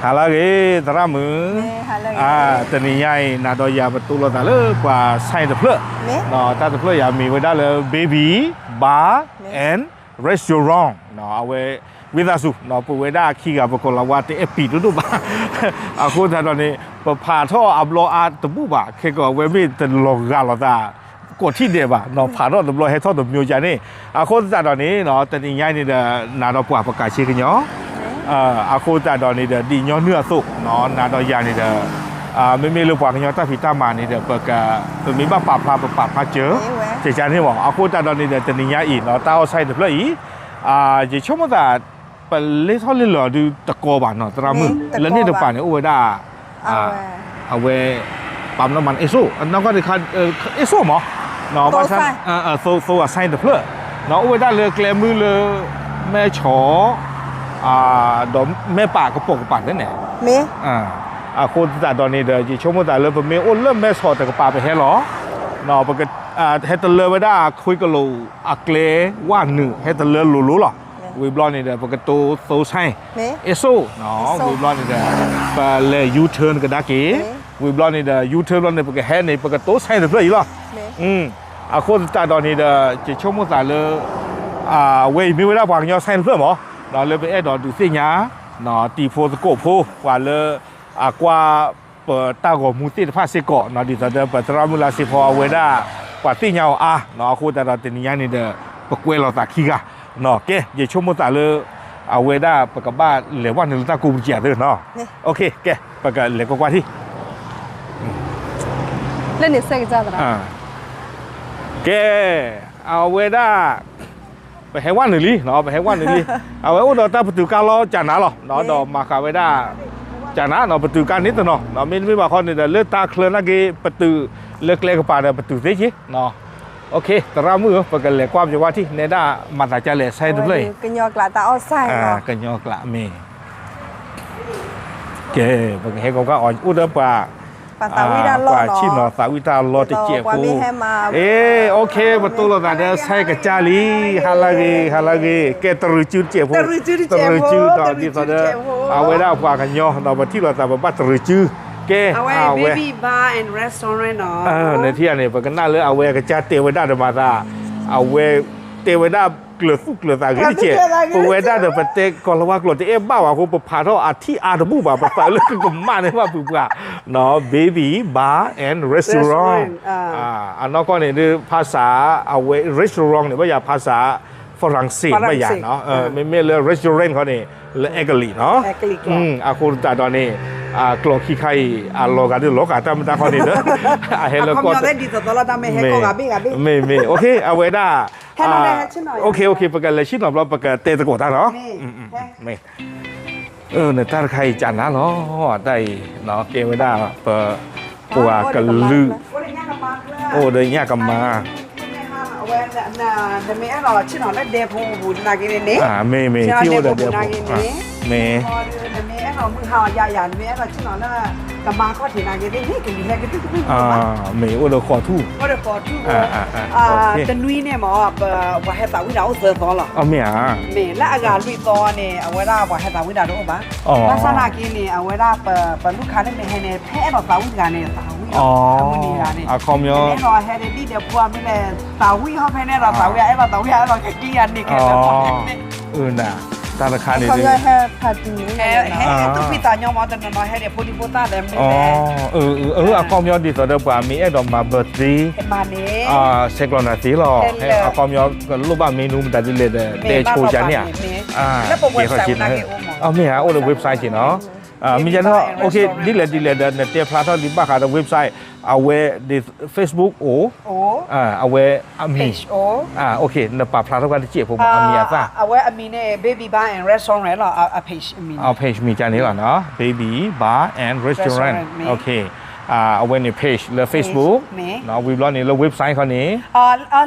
ဟါလၢအဂ့ၤ သရၣ်မုၣ်, တနံၤညါအံၤ နၤဒီးယၤပတိလိာ်သးလၢပှၤ sign တဖျၢၣ်, တၢ်တဖျၢၣ်ယၤမံၤဝဲဒၣ်လၢ Baby Bar and Restaurant, အဝဲ ဝံသးစူၤ ပဝဲဒၣ်ခံဂၤပကိးလီၤဝါတအဲၣ်ပံၤဒိၣ်ဒိၣ်ဘၣ်, အဃိသတးဒီးန့ၣ် ပဖးထီၣ်အဘျီအါတဘူၣ်ဘၣ်, ခဲကီးအဝဲမ့ၢ်တလီၤဂာ်လိာ်သး ကိးထံၣ်ဒဲးဘၣ်, ဖးထီၣ်တဘျီဟဲထီၣ်တမံၤကန့ၣ်, အဃိသတးဒီးန့ၣ် တနံၤညါန့ၣ်ဒီး နၤဒီးပှၤပကးဆ့ကညီ အဃိသတးဒီးန့ၣ်ဒီး ဒ်ညီနုၢ်အသိး နၤဒီးယၤန့ၣ်ဒီး မ့မ့ၢ်လၢပှၤကညီတၢ်ဖံးတၢ်မၤန့ၣ်ဒီး ပက ပမ့ၢ်ဘၣ်ပာ်ဖျါ ပပာ်ဖျါစၢၤ ကကန့ၣ်မး, အဃိသတးဒီးန့ၣ်ဒီး တနံၤညါအံၤ တၢ်အီၣ်ဆၢတဖျၢၣ်အံၤ ယဆိကမိၣ်သး ပလဲၤထီၣ်လဲၤလီၤဒုးတကီဘၣ်နီၤ သရၣ်မုၣ်, လၢန့ၣ်တပၤန့ၣ် အိၣ်ဝဲဒၣ် အဝဲ ပာ်မနီၤမး အ့ၣ်စိၣ် နီၢ်ကီၢ်တခါ အ့ၣ်စိၣ်မး, သိအ sign တဖျၢၣ်, အိၣ်ဝဲဒၣ်လၢကျဲမုၢ်လၢ မဲၢ်ဆီး ဒီးမဲၢ်ပာ်ကပိာ်ကပၤသ့န့ၣ်, အဃိသတးဒီးန့ၣ်ဒီး ယဆိကမိၣ်သးလၢပမ့ၢ်အိၣ်လၢမဲၢ်ဆီးတကပၤပဟဲလီၤ, ပက ဟဲတလၢဝဲဒၣ် ခွ့ကလိာ်အကျဲဝၣ်နုာ် ဟဲတလၢလိၤလိၤလီၤ, ဝံၤဘျီန့ၣ်ဒီး ပကတိသိ sign အ့ၣ်စိၣ်, ဝံၤဘျီန့ၣ်ဒီး ပလဲၤ U-turn ကဒါက့ၤ, ဝံၤဘျီန့ၣ်ဒီး U-turn ဘျီန့ၣ် ပကဟဲန့ၣ် ပကတိ sign တဖျၢၣ်အံၤလီၤ, အဃိသတးဒီးန့ၣ်ဒီး ယဆိကမိၣ်သးလၢ အဝဲအံၤမ့ၢ်ဝဲဒၣ်ပှၤကညီ sign တဖျၢၣ်မး, လၢပအဲၣ်ဒိးဒုးသ့ၣ်ညါ တံၤဖိသကိးဖိ ပှၤလၢ အကွၢ် ပတၢ်ဂီၤမူသ့ၣ်တဖၣ်စ့ၢ်ကီး ဒ်သိးဒီးပသရၣ်မုၣ်လါစ့ဖီအဝဲဒၣ် ပှၤသ့ၣ်ညါအီၤအါ, အဃိသတးဒီးတနံၤညါန့ၣ်ဒီး ပကွဲးလီၤသးခံဂၤ, ကဲ ယဆိကမိၣ်သးလၢ အဝဲဒၣ်ပကဘၣ်လဲၤဝဲနုာ်လၢတၢ်ကူပူၤကံာ်သ့နီၤ, ကဲ ပကလဲၤကွၢ်ကွၢ်ထံၣ် လၢန့ၣ်စဲကစၢ်သရၣ်, ကဲ အဝဲဒၣ် ပဟဲဝဲနုာ်လံ, ပဟဲဝဲနုာ်လံ, အဝဲအိၣ်ဒီးတၢ်ပတုာ်ကါလီၤကနၤလီၤ, ဒီးမၤဃာ်ဝဲဒၣ် ကနၤနီၤ ပတုာ်ကါန့ၣ်တနီၤ, မ့တမ့ၢ်ဘၣ်ဃီန့ၣ်ဒီး လၢတၢ်ချၢနာ်က့ ပတုာ်လၢကျဲကပၤဒီးပတုာ်သ့က့ၤ, သရၣ်မုၣ်ဧၢ ပကလဲၤကွၢ်ပယီၤဝါထံၣ် နဲဒၣ်မၤသးကလဲၤ sign တဖျၢၣ်အံၤ, ကညီကျးမ့ၢ် ကဲ ပကဟဲကီးကွၢ်အီၤ အိၣ်ဒီးပှၤ ပှၤဆ့ၣ်နီၤသးဝံၣ်တၢ်လီတစဲးဖိ, အ့ OK ပတိလိာ်သးဒီး sign ကစၢ်လံ, ဟါလၢဂ့ၤ ဟါလၢဂ့ၤ, ကဲ တရူးစုတစဲးဖိ, တရူးစုဒီးဒ်သိးဒီး အဝဲဒၣ်ပှၤကညီ ဒီးပထံၣ်လိာ်သးပဘၣ်တရူးစု, ကဲ အဝဲ နထံၣ်န့ၣ် ပကနၣ်လၢအဝဲအကစၢ်တဲဝဲဒၣ်ဒီးမၤသး, အဝဲ တဲဝဲဒၣ်ကျၢၤသူၣ်ကျၢၤသးဂ့ၤတစဲး, ပဝဲဒၣ်ဒီးပတဲကီၤလၤဝါကျိာ်တအဲၣ်ဘၣ်ဘၣ်အဃိ ပဖးထီၣ်အထံၣ်အါတဘူၣ်ဘၣ်, ပသးလၢကကမၣ်န့ၣ်ဘၣ်ပှၤပှၤ, Baby Bar and Restaurant, အနီၢ်ကီၢ်န့ၣ်ဒ် ဖၣ်ဆၣ် အဝဲ restaurant န့ၣ် ဘၣ်ယၤဖၣ်ဆၣ် ဖရၣ်စ့ၣ် ဘၣ်ယၤ, မ့မ့ၢ်လၢ restaurant ခီန့ၣ် လၢအဲကလံးနီၤ, အဃိသတးဒီးန့ၣ် ကျိာ်ခံခါအံၤ အလီၤဂာ်ဒ်လီၤဂာ်တၢ်မ့ၢ်တၢ်ခီန့ၣ်ဒီး အဟဲလၢကီၢ် မ့ၢ်မ့ၢ် OK အဝဲဒၣ် OK OK ပကလဲၤဆ့ၣ်နီၤဘျီ ပကတဲသကိးတၢ်နီၤ, မ့ၢ် နတၢ်တခါအံၤကနၤလီၤ, တၢ်အံၤ ကဲဝဲဒၣ် ပ ပှၤကလုာ် အိၣ်ဒီးညၣ်ကမၤ, နမ့ၢ်အဲၣ်ဒိးဆ့ၣ်နီၤလၢဒဲဖိပူၤနာ်က့န့ၣ်, မ့ၢ်မ့ၢ် ထံၣ်အိၣ်ဒီးဒဲဖိ, မ့ၢ် နမ့ၢ်အဲၣ်ဒိးမုၢ်ဟါအီၤယၤယၤ နမ့ၢ်အဲၣ်ဒိးဆ့ၣ်နီၤလၢ ကမၤခီၣ်ထံးနာ်က့သ့ၣ် ဟ့ၣ်ကလံၤဟဲကဒုကဒုကဒုဘၣ်, မ့ၢ်အိၣ်ဒီးဃီးထူၣ်, အိၣ်ဒီးဃီးထူၣ်, တနွံန့ၣ်မ့ၢ် ပှၤဟဲသးဝံၣ်ဒၣ်အိၣ်သၢသီလီၤ, မ့ၢ်ဧါ, မ့ၢ်လၢအဂၤလွံၢ်သီန့ၣ် အဝဲဒၣ်ပှၤဟဲသးဝံၣ်ဒၣ်တအိၣ်ဘၣ်, ဘၣ်ဆၣ်နာ်က့န့ၣ် အဝဲဒၣ်ပ ပလူၢ်ခါန့ၣ်မ့ၢ်ဟဲန့ၣ် ဖဲအဲၣ်ဒိးသးဝံၣ်တဂၤန့ၣ် သးဝံၣ်လီၤ, အမုၢ်နံၤတဂၤန့ၣ်, အခီပညီ အဲၣ်ဒိးဟဲန့ၣ် ဒ်ဒီးဖိအမ့ၢ်လဲၣ် သးဝံၣ်ဟီဖဲန့ၣ်ဒီး သးဝံၣ် အဲၣ်ဒိးသးဝံၣ် အဲၣ်ဒိးကကံယၤန့ၣ်ခဲလၢာ် အၢ နၤ တၢ်တခါန့ၣ် ဟဲ ဟဲသူၣ်ဖှံသးညီမ့ၢ်တနီၤနီၤ ဟဲန့ၣ် ဖိဒံဖိသၣ်ဒီးမ့ၢ်လဲၣ်, အခီပညီဒ်သိးဒီးပှၤမ့ၢ်အဲၣ်ဒိးမၤ birthday ဆဲးကျိးနၤသ့လီၤ, အခီပညီ ကလိၣ်ဘၣ်မ့ၢ်နူမတၤဒ်လဲၣ်ဒီး တဲဆိယၤန့ၣ်ဧါ, မ့ၢ်ဧါ အိၣ်ဒီး website က့ၤနီၤ, မ့ၢ်ဧါ အိၣ်ဒီး website က့ၤနီၤ, မ့ၢ်ဧါနီၤ ဒ်လဲၣ်ဒ်လဲၣ်ဒီး နတဲဖျါထီၣ်လံဘၣ်ဃးဒီး website အဝဲ Facebook အိၣ်, အဝဲအမံၤ, နပာ်ဖျါထီၣ်ကွၢ်တစဲးဖိမး အမံၤအသၣ်, အဝဲအမံၤန့ၣ် Baby Bar and Restaurant လီၤ, အ page မံၤန့ၣ်, အ page မံၤကန့ၣ်လီၤနီၤ, Baby Bar and Restaurant, အဝဲန့ၣ် page လၢ Facebook ဝံၤဘျီန့ၣ် လၢ website ခီန့ၣ်,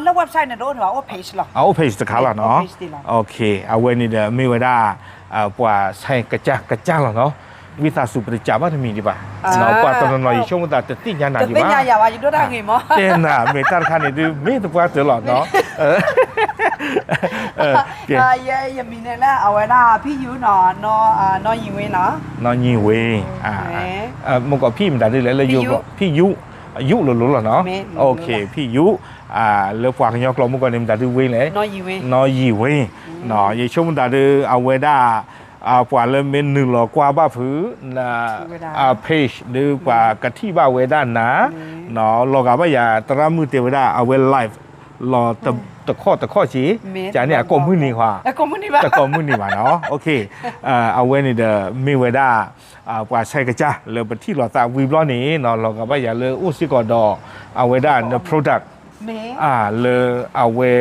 လၢ website န့ၣ် တအိၣ် page လီၤ, အအိၣ် page တခါလီၤနီၤ, အဝဲန့ၣ်ဒီးမ့ၢ်ဝဲဒၣ် ပှၤဆဲးကစၢ်ကစၢ်လီၤနီၤ, ဝံသးစူၤ ပတစံးဘၣ်တမံၤဒံးဘၣ်, ပှၤတနီၤနီၤ ယဆိကမိၣ်သးတသ့ၣ်ညါနၤဒံးဘၣ်, တဲနၤ မ့ၢ်တၢ်တခါန့ၣ်ဒုး မ့ၢ်သပှၢ်တၢၢ်လီၤနီၤ, ကဲ ယမံၤန့ၣ်လၢအဝဲဒၣ်ဖံယူၤနီၤ, နီၢ်ယံၤဝ့နီၤ, နီၢ်ယံၤဝ့, မ့ၢ်ကီးဖံမတၤဒ်လဲၣ်လၢယိၤကျိာ်, ဖံယူၤ, ယူၤလိၤလိၤလီၤနီၤ, ဖံယူၤ, လၢပှၤကညီကျိာ်မ့ၢ်ကီးန့ၣ် မတၤဒ်ဝ့လဲၣ်, နီၢ်ယံၤဝ့, ယဆိကမိၣ်တၢ်ဒ်အဝဲဒၣ် ပှၤလၢမ့ၢ်နုာ်လီၤကွၢ်ဘၣ်ဖုး page ဒီးပှၤကထံၣ်ဘၣ်ဝဲဒၣ်နၤ, လီၤဂာ်ဘၣ်ယၤ သရၣ်မုၣ်တဲဝဲဒၣ် အဝဲ live လီၤတခီၣ်တခီၣ်က့, ကန့ၣ်အကိးမုၢ်နံၤဧါ, တကိးမုၢ်နံၤဘၣ်နီၤ, အဝဲန့ၣ်ဒီးမ့ၢ်ဝဲဒၣ် ပှၤဆဲးကစၢ်လၢပထံၣ်လိာ်သးဝံၤဘျီန့ၣ်နီၤ, လီၤဂာ်ဘၣ်ယၤလၢအိၣ်စ့ၢ်ကီးဒီး အဝဲဒၣ်န product လၢအဝဲ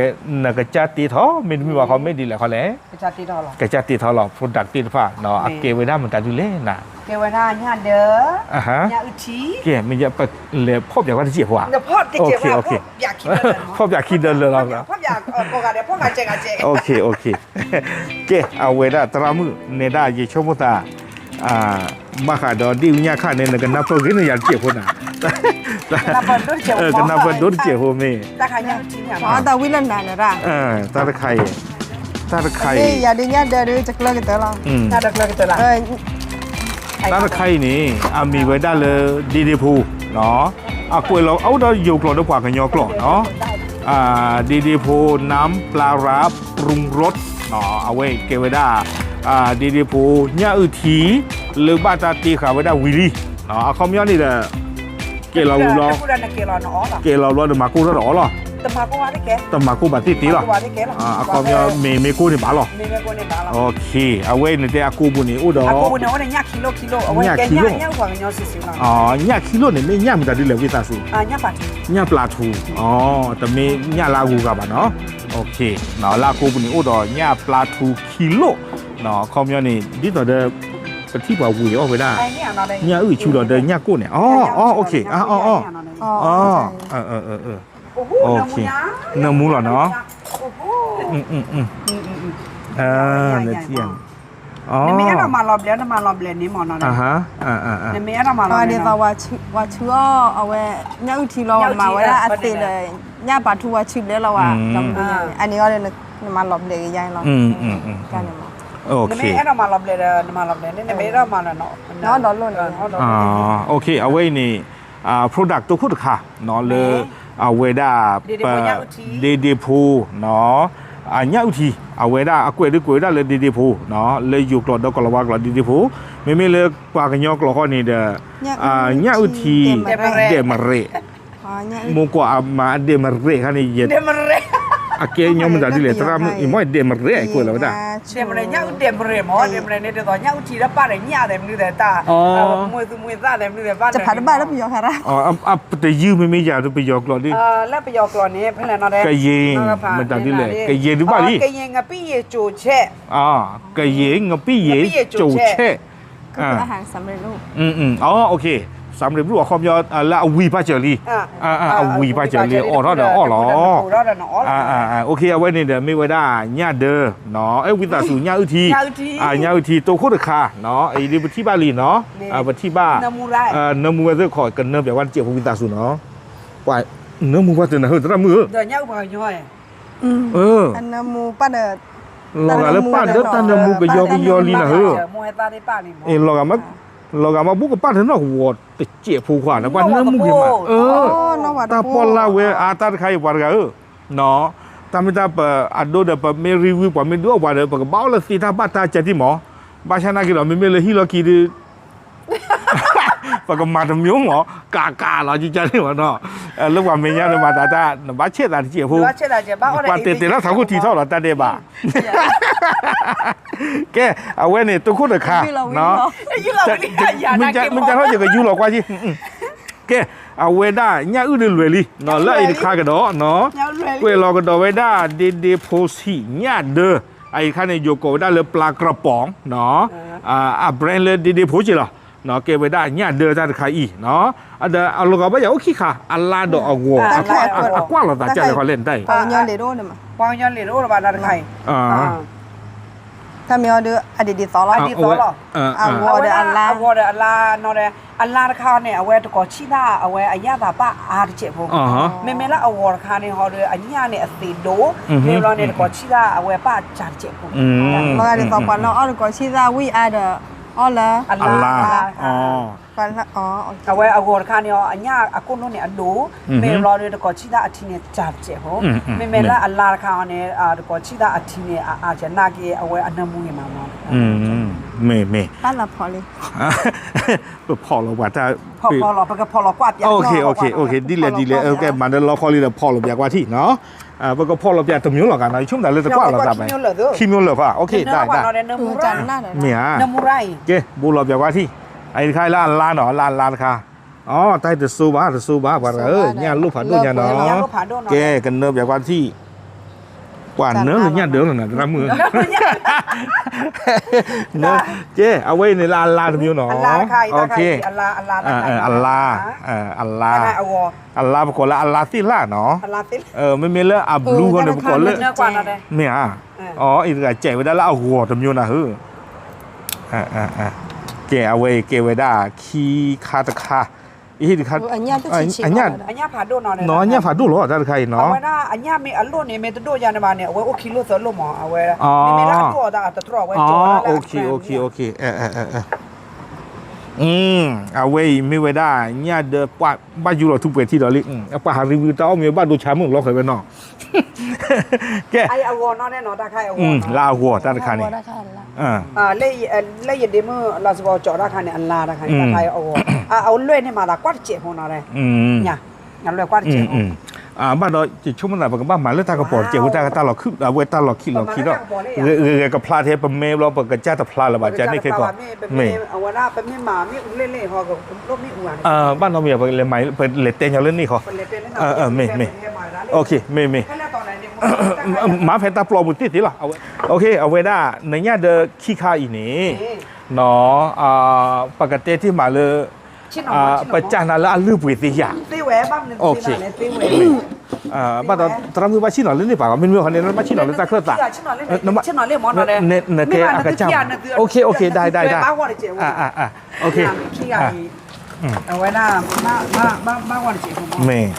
နကစၢ်တ့ထီၣ် မ့တမ့ၢ်ဘၣ်ခီ မ့ၢ်ဒ်လဲၣ်ခီလဲၣ်, ကစၢ်တ့ထီၣ်လီၤ product သ့ၣ်တဖၣ်နီၤ, အကဲဝဲဒၣ်မတၤဒ်လဲၣ်နၤ, ကဲဝဲဒၣ်ညၣ်ဒၢ, ညၣ်အုၣ်ထံ, ကဲ မ့ၢ်ယပလဲၤဖီၣ်ပၠးကွၢ်တစဲးဖိဧါ, ဖီၣ်ပၠးခံဒီလၢာ်လီၤ, ကဲ အဝဲဒၣ်သရၣ်မုၣ်နဲဒၣ်ယဆိကမိၣ်သး ဘၣ်ဃးဒီးဒ့ၣ်အူညၣ်ခါန့ၣ် နကနၢ်ပၢၢ်ဂ့ၤန့ၣ်ယၤတစဲးဖိနၤ, ကနၢ်ပၢၢ်ဒိၣ်တစဲးဖိမ့ၢ်, တၢ်ဝံလၢနၤနဒၣ်, တၢ်တခါအံၤ, တၢ်တခါအံၤ, ယၤဒုးညၣ်ဒၢဒုး တကျၢကတၢၢ်လီၤ, တၢ်တခါအံၤန့ၣ် အမံၤဝဲဒၣ်လၢ ဒ့ဒ့ဖိ, အကွဲးလီၤအိၣ်ဒီးယိၤကျိာ်ဒီးပှၤကညီကျိာ်နီၤ, ဒ့ဒ့ဖိ น้ำปลาร้าปรุงรส အဝဲကဲဝဲဒၣ် ဒ့ဒ့ဖိ ညၣ်အုၣ်ထံ လၢဘၣ်တၢ်တ့ဃာ်ဝဲဒၣ်ဝံၤလံ, အခီပညီန့ၣ်ဒီး ကဲလီၤဝံၤဘျီ, ကဲလီၤဘျီဒီးမၤကိၢ်ထီၣ်ဒီးအီၤလီၤ, တမၤကိၢ်ဘၣ်သ့ၣ်သ့လီၤ, အခီပညီမ့ၢ်မ့ၢ်ကိၢ်န့ၣ်ဘၣ်လီၤ, အဝဲန့ၣ်တဲအကိၢ်ပူၤန့ၣ်အိၣ်ဒီး ညၣ်ခံလိၣ်, ညၣ်ခံလိၣ်န့ၣ် မ့ၢ်ညၣ်မတၤဒ်လဲၣ်ဝံသးစူၤ, ညၣ်ပျၢ်ထူ, တမ့ၢ်ညၣ်လၢအဂုၤအဂၤဘၣ်နီၤ, လၢအကိၢ်ပူၤန့ၣ်အိၣ်ဒီးညၣ်ပျၢ်ထူခံလိၣ်, အခီပညီန့ၣ် ဒ်သိးဒီး ပထံၣ်ပှၤဝံၤအီၣ်ဝဲဒၣ် ညၣ်အုၣ်ဆူၣ်ဒီးညၣ်ကိၢ်န့ၣ်, အ နၢမူလီၤနီၤ, နမ့ၢ်အဲၣ်ဒိးမၤလီၤဘျဲး နမၤလီၤဘျဲးန့ၣ်မ့ၢ်နီၤ, နမ့ၢ်အဲၣ်ဒိးမၤလီၤဘျဲး ဒ်သိးဝၤဆူအီၣ်အဝဲ ညၣ်အုၣ်ထံလီၤ ဝဲမၤဝဲဒၣ်အသ့းဒီး ညၣ်ပျၢ်ထူဝၤဆူဘျဲလီၤဝဲ, အန့ၣ်အီၤဒီး နမၤလီၤဘျဲးကယါလီၤ, နမ့ၢ်အဲၣ်ဒိးမၤလီၤဘျဲးဒီး နမၤလီၤဘျဲးန့ၣ် နမ့ၢ်အဲၣ်ဒိးမၤလီၤနီၤ, အဝဲအံၤန့ၣ် product တိခိၣ်တခါ လၢအဝဲဒၣ် ဒ့ဒ့ဖိ ညၣ်အုၣ်ထံ အဝဲဒၣ်အကွဲးဒုးကွဲးဝဲဒၣ်လၢဒ့ဒ့ဖိ လၢယိၤကျိာ်ဒီးကီၢ်လၤဝါကျိာ် ဒ့ဒ့ဖိ, မ့မ့ၢ်လၢပှၤကညီကျိာ်ဃီန့ၣ်ဒီး ညၣ်အုၣ်ထံ ဒဲးမရဲး, မ့ၢ်ကွၢ်အမၤဒဲးမရဲးခါန့ၣ် အကဲညီမတၤဒ်လဲၣ် သရၣ်မုၣ် မ့ၢ်ဒဲးမရဲးကွဲးလီၤဝဲဒၣ် ဒဲးမရဲး ညၣ်အုၣ်ဒဲးမရဲးမ့ၢ် ဒဲးမရဲးန့ၣ် ဒ်သိးညၣ်အုၣ်ထံလၢပၢ်ဒီးညၣ်သဲးမနုၤသဲးတၢ် မွဲသူမွဲသၣ်သဲးမနုၤသဲးဘၣ် တဖးတဘၣ်လၢပယီၤခါရၣ် တယုၢ်မ့မ့ၢ်ယၤဒီးပယီၤကျိာ်ဒ် လၢပယီၤကျိာ်န့ၣ် ဖဲလဲၣ်နီၤ ကယ့ၤ မတၤဒ်လဲၣ် ကယ့ၤဒုးဘၣ်လံ ကယ့ၤ ငပံၣ်ယ့ၤ ကၠိၤဆဲး ကယ့ၤ ငပံၣ်ယ့ၤ ကၠိၤဆဲး အ สำเร็จรูป အခီပညီ လၢအဝံၤပာ်စၢၤလံ အဝံၤပာ်စၢၤလံ အိၣ်ထီၣ်ဒီးအီၣ်လီၤ အဝဲန့ၣ်ဒီးမ့ၢ်ဝဲဒၣ်ညၣ်ဒၢ ဝံသးစူၤ ညၣ်အုၣ်ထံ ညၣ်အုၣ်ထံ တိခိၣ်တခါ အံၤဒ်ပထံၣ်ဘၣ်လံနီၤ ပထံၣ်ဘၣ် နၢမူဝဲသ့ၣ်ခီ ကနၢပျးဝဲတစဲးဖိဝံသးစူၤနီၤ ပှၤနၢမူပှၤတနၢဟၢ သရၣ်မုၣ်ဧၢ အနၢမူပၢ်ဒီး လီၤဂာ်လၢပၢ်ဒီးတၢ်နၢမူကယီကယီလံနၤဧၢ လီၤဂာ်မ့ၢ်ဘူၣ်ကပၢ်တနီၣ်ကဝီၤတစဲးဖိခွါန့ၣ် ပှၤနၢမူက့ၤမး တၢ်ပီၣ်လၢ်ဝဲအါတၢ်တခါအံၤပှၤတဂၤဧၢ တၢ်မ့ၢ်တၢ်ပအဒိဒီးပမ့ၢ်ရံဝံပှၤမ့ၢ်ဒုးအီၣ်ပှၤဒီး ပကဘၣ်အီၣ်လၢသ့တၢ်ဘၣ်တၢ်ကၢတံၢ်မး ဘၣ်ဆၣ်နာ်က့ၤဒီး မ့မ့ၢ်လၢဟံၣ်လီၢ်ခံဒီး ပကမၤတမျိုးမး ကးကးလီၤကကန့ၣ်မးနီၤ လၢပှၤမဲာ်ညါဒီးမၤသးတၢ် နဘၣ်ဆဲးသးတစဲးဖိ ပှၤတဲတဲလၢထးခိၣ်ထံထီၣ်လီၤတၢ်ဒဲးဘး ကဲ အဝဲန့ၣ် တိခိၣ်တခါ မ့ၢ်ကထီၣ်ယကယူၢ်လီၤကွၢ်က့ ကဲ အဝဲဒၣ်ညၣ်အုၣ်ဒုးလွဲၢ်လံ လၢအံၤတခါကဒီး ကွဲးလီၤကဒီးဝဲဒၣ်ဒ့ဒ့ဖိဆံးညၣ်ဒၢ အအံၤတခါန့ၣ် ယိၤကိးဝဲဒၣ်လၢပျၢ်ကြၢးပိာ် အ brand လၢဒ့ဒ့ဖိက့ၤလီၤ ကဲဝဲဒၣ်ညၣ်ဒၢတၢ်တခါအံၤ အဒီးအလီၤဂာ်ဘၣ်ယၤအိၣ်ခံခါ အလါဒီးအဂီၤ အကွၢ်လိာ်သးကၢ်လဲၣ်ခီလဲၣ်နတၢ်အံၤ ပှၤကညီလ့ၤတအိၣ်ဘၣ်တၢ်တခါအံၤ တၢ်မ့ၢ်အီၤဒီး အဒ်သိးလီၤ, အဒ်သိးလီၤ, အဂီၤဒီးအလါ, အဂီၤဒီးအလါနီၤဒီး အလါတခါန့ၣ် အဝဲတကိးဆံၣ်သၣ် အဝဲအယၣ်သးပၣ်အါတစဲးဖိ, မ့မ့ၢ်လၢအဂီၤတခါန့ၣ် ဟီဒီးအညၣ်န့ၣ်အသ့ၣ်ဒိၣ်, မ့ၢ်ဘျီန့ၣ် တကိးဆံၣ်သၣ်အဝဲပၣ်စှၤတစဲးဖိ, မ့ၢ်ဒ်သိးပှၤလၢအီၣ်တကိးဆံၣ်သၣ်ဝံၣ်အါဒီး အီၣ်လၢ အလါ အဝဲအဂီၤတခါန့ၣ်အီၤ အညၣ်အကိၢ်လိၣ်န့ၣ်အဒိၣ်, မ့ၢ်ဘျီဒီးတကိးဆံၣ်သၣ်အထံန့ၣ်စှၤတစဲးဖိ, မ့မ့ၢ်လၢအလါတခါအီၤန့ၣ် တကိးဆံၣ်သၣ်အထံန့ၣ် အအါကဲနာ်က့ အဝဲအနၢမူဂ့ၤမးမီၤ, မ့ၢ်မ့ၢ် ပဖီၣ်လီၤပှၤတၢ် ပကဖီၣ်လီၤကွၢ်ပၠး, ဒ်လဲၣ်ဒ်လဲၣ် ကဲ မၤဒီးလီခီလံဒီး ဖီၣ်လီၤပၠးကွၢ်ထံၣ်နီၤ, ပကဖီၣ်လီၤပၠးတမျိုးလီၤကနီၤ, ယဆိကမိၣ်သးလၢတကွၢ်လိာ်သးဘၣ်, ခံမျိုးလၢာ်ဖး, ဒ်လဲၣ်, မ့ၢ်ဧါ, ကဲ ဘူးလီၤပၠးကွၢ်ထံၣ်, အအံၤတခါလၢအလါနီၤ, လၢအလါတခါ, အီ တၢ်တစိဘၣ် တစိဘၣ် ပှၤတဂၤဧၢ, ညၣ်လိၣ်ဖးဒိၣ်ညါနီၤ, ကဲ ကနၢပၠးကွၢ်ထံၣ်, ပှၤနၢလၢညၣ်ဒၢလီၤနၤ သရၣ်မုၣ်ဧၢ, ကဲ အဝဲအံၤန့ၣ်လၢအလါတမျိုးနီၤ, အလါ, အလါ, အလါ ပကိးလၢအလါသ့ၣ်လၣ်နီၤ, မ့မ့ၢ်လၢအဘျူးဃီန့ၣ် ပကိးလၢ မ့ၢ်ဧါ, အအံၤတဂၤစဲးဝဲဒၣ်လၢအဂီၤတမျိုးနၤဧၢ, ကဲ အဝဲအံၤကဲဝဲဒၣ် ခံခါတခါ, အဟံၣ်တခါ, အညၣ်ဖးဒိၣ်လီၤ တၢ်တခါအံၤနီၤ, အဝဲဒၣ်အညၣ်မ့ၢ်အလိၣ်န့ၣ် မ့ၢ်တဒိၣ်ယါန့ၣ်ဘၣ်န့ၣ် အဝဲအိၣ်ခံလိၣ်သၢလိၣ်မး, အဝဲ မ့မ့ၢ်လၢအဒိၣ်အသးအတတြီၢ် အဝဲကၠီလၢ အဝဲအံၤမ့ၢ်ဝဲဒၣ် ညၣ်ဒၢပှၢ်ဘၣ်ယူလီၤထူပှဲၤထံဒီးလံ, ပှၤဟးရံဝံတၢ်အီၣ်မ့ၢ်ဘၣ်ဒိဆါမုၣ်လီၤဃဲၤဝဲနီၤ, ကဲ လၢအဂီၤတၢ်တခါန့ၣ်, လၢယဒ့မုၣ်လီၤစ့ၢ်ကီးကၠီတၢ်တခါန့ၣ် အလါတခါန့ၣ်တၢ်တခါအဂီၤ, အလွဲၢ်န့ၣ်မၤသးကွၢ်တစဲးဖိနီၤ, ညါ အလွဲၢ်ကွၢ်တစဲးဖိ ဘၣ်ဒီး ယဆိကမိၣ်သး ပကဘၣ်မၤလၢတၢ်ကပီၤတစဲးဖိ တၢ်လီၢ်ခံ အဝဲတၢ်လီၢ်ခံလီၢ်ခံဒီး ဂဲၤကဖျါထဲ ပမ့ၢ်ဘျီ ပကစၢ်တဖျါလၢၤဘၣ် ကန့ၣ်ခဲကီး မ့ၢ် ဘၣ်နီတမံၤ ပလဲၤတဲညီလၢန့ၣ်ဃီ, မ့ၢ် မ့ၢ် မ့ၢ် မၤဖဲတၢ်ပျီပူၤသ့သ့လီၤ, အဝဲဒၣ် နညၣ်ဒီးခံခါအံၤန့ၣ် ပကတဲတ့ၢ်မးလၢ ပစၢ်နၤလၢအလုၢ်အပှ့ၤသ့ယၤ, ဘၣ်ဒီး သရၣ်မုၣ်ဘၣ်ဆ့ၣ်နီၤလၢန့ၣ်ပၤ မ့မ့ၢ်ဃီန့ၣ် ဘၣ်ဆ့ၣ်နီၤလၢတၢ်ခၢၣ်သး, နကဲအကစၢ်, ဒၣ်ဒၣ်ဒၣ်, အဝဲဒၣ် မ့ၢ်